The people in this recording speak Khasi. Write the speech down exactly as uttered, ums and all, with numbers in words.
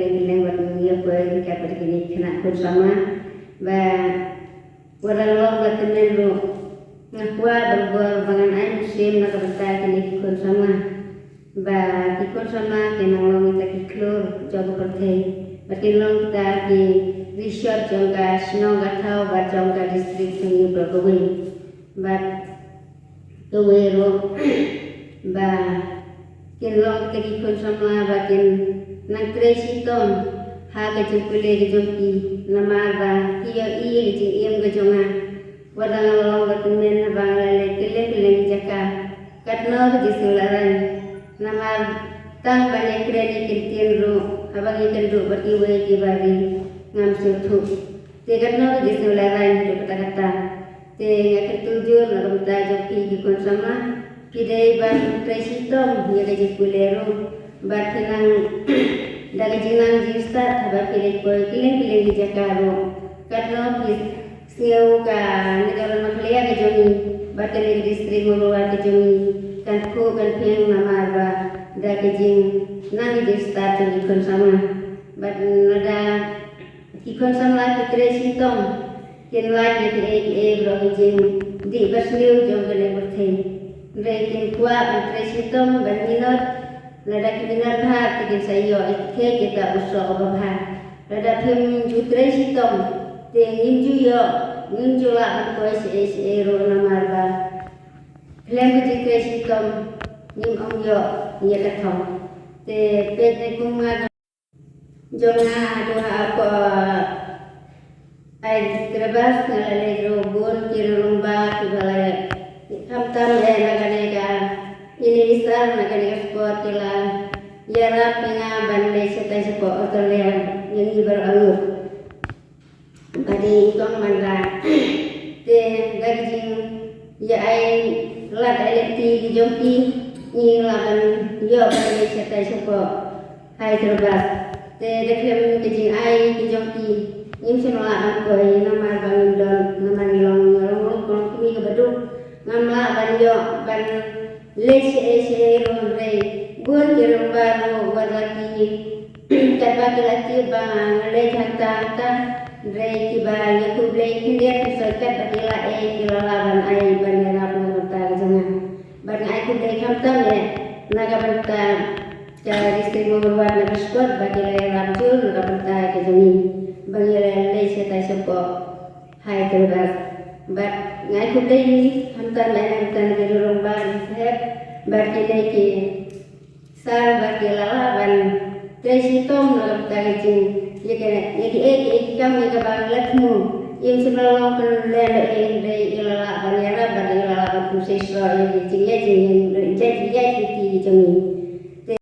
Leng leng wat ngi ïa poi ïa ka bad kine ki khynnah khun samla ba wat la long ba tymmen ruh. Nga kwah barabor ba ngan ai mynsiem na ka bynta kine ki khun samla. Ba ki khun samla kin nang long kita ki khlur jong ka pyrthei. Ba kin long kita ki rishot jong ka shnong ka thaw bad jong ka district jong ngi baroh kawei. Bad kawei ruh ba kin long kita ki khun samla ba kin nang trei shitom ha ka jingpule ka jong ki namar ba ki ïohi ïa ka jingim ka jong nga. Wat la nga long ba tymmen haba nga la leit kylleng kylleng ki jaka. Katno ka jingsngewlehraiñ. Namar tang ban ïakren ïa ki ktien ruh haba ngi kynduh bad kiwei kiba ri ngam sngewthuh. Te katno ka jingsngewlehraiñ haduh katta katta. Te nga kyntu jur na ka bynta jong phi ki khun samla. Phi dei ban trei shitom ïa ka jingpule ruh. Bad phi nang da ka jingnang jingstad haba phi leit poi kylleng kylleng ki jaka ruh. Katno phi sngew kane ka ron Meghalaya ka jong ngi bad kane ka district Mawkyrwat ka jong ngi kan khuh kan phieng namar ba da ka jingnang ka jingstad jong ki khun samla. Bad lada ki khun samla ki trei shitom kin lait na kiei kiei baroh ki jingdih basniew jong kane ka pyrthei. Hynrei kin kwah ban trei shitom ban minot, lada ki minot bha te kin sa ïoh ïa kiei kiei kita u soh uba bha. Lada phim ju trei shitom te ngim ju ïoh, ngim ju lah ban poi shaei shaei ruh namar ba khlem ka jingtrei shitom ngim ong ïoh ïa ka thong. Te peit ne kum nga jong nga haduh ha ka Hyderabad nga la leit ruh bun ki rangbah kiba la khamtam eh na kane ka ine i sar na kane ka sport ki la ïarap ïa nga ban leit shatai shapoh Australia ïa ngi baroh arngut. Ba dei i kong Manra. Te da ka jingïa ai lad ai lynti ki jong ki ngi lah ban ïoh ban leit shatai shapoh Hyderabad. Te da khlem ka jingai ki jong ki ngim shym lah ban poi namar ba ngim don namar ngi long ngi long ruh ka long kmie kaba duk. Ngam lah ban ïoh ban leit shaei shaei ruh hynrei bun ki rangbah ruh wat la ki katba ki la tip ba nga leit hangta hangta hynrei kiba ïakhublei khyndiat ki soi katba ki la ei ki la lah ban ai ban ïarap na ka bynta ka jong nga. Bad nga ai khublei khamtam eh na ka bynta ka district Mawkyrwat na ka sport ba ki la ïarap jur na ka bynta ka jong ngi ba ngi la leit shatai shapoh Hyderabad. Bad nga ai khublei khamtam eh na ka bynta ki rangbah ki sahep bad kine ki sar ba ki la lah ban trei shitom na ka bynta ka jing ïa ka ïa kiei kiei ki kam ïa kaba ngi la thmu. Im shym la long pynlong ei hynrei i la lah ban ïarap bad i la lah ban pynshai shuwa ïa ki jingïaid jingïaid jingïaid lynti ki jong ngi.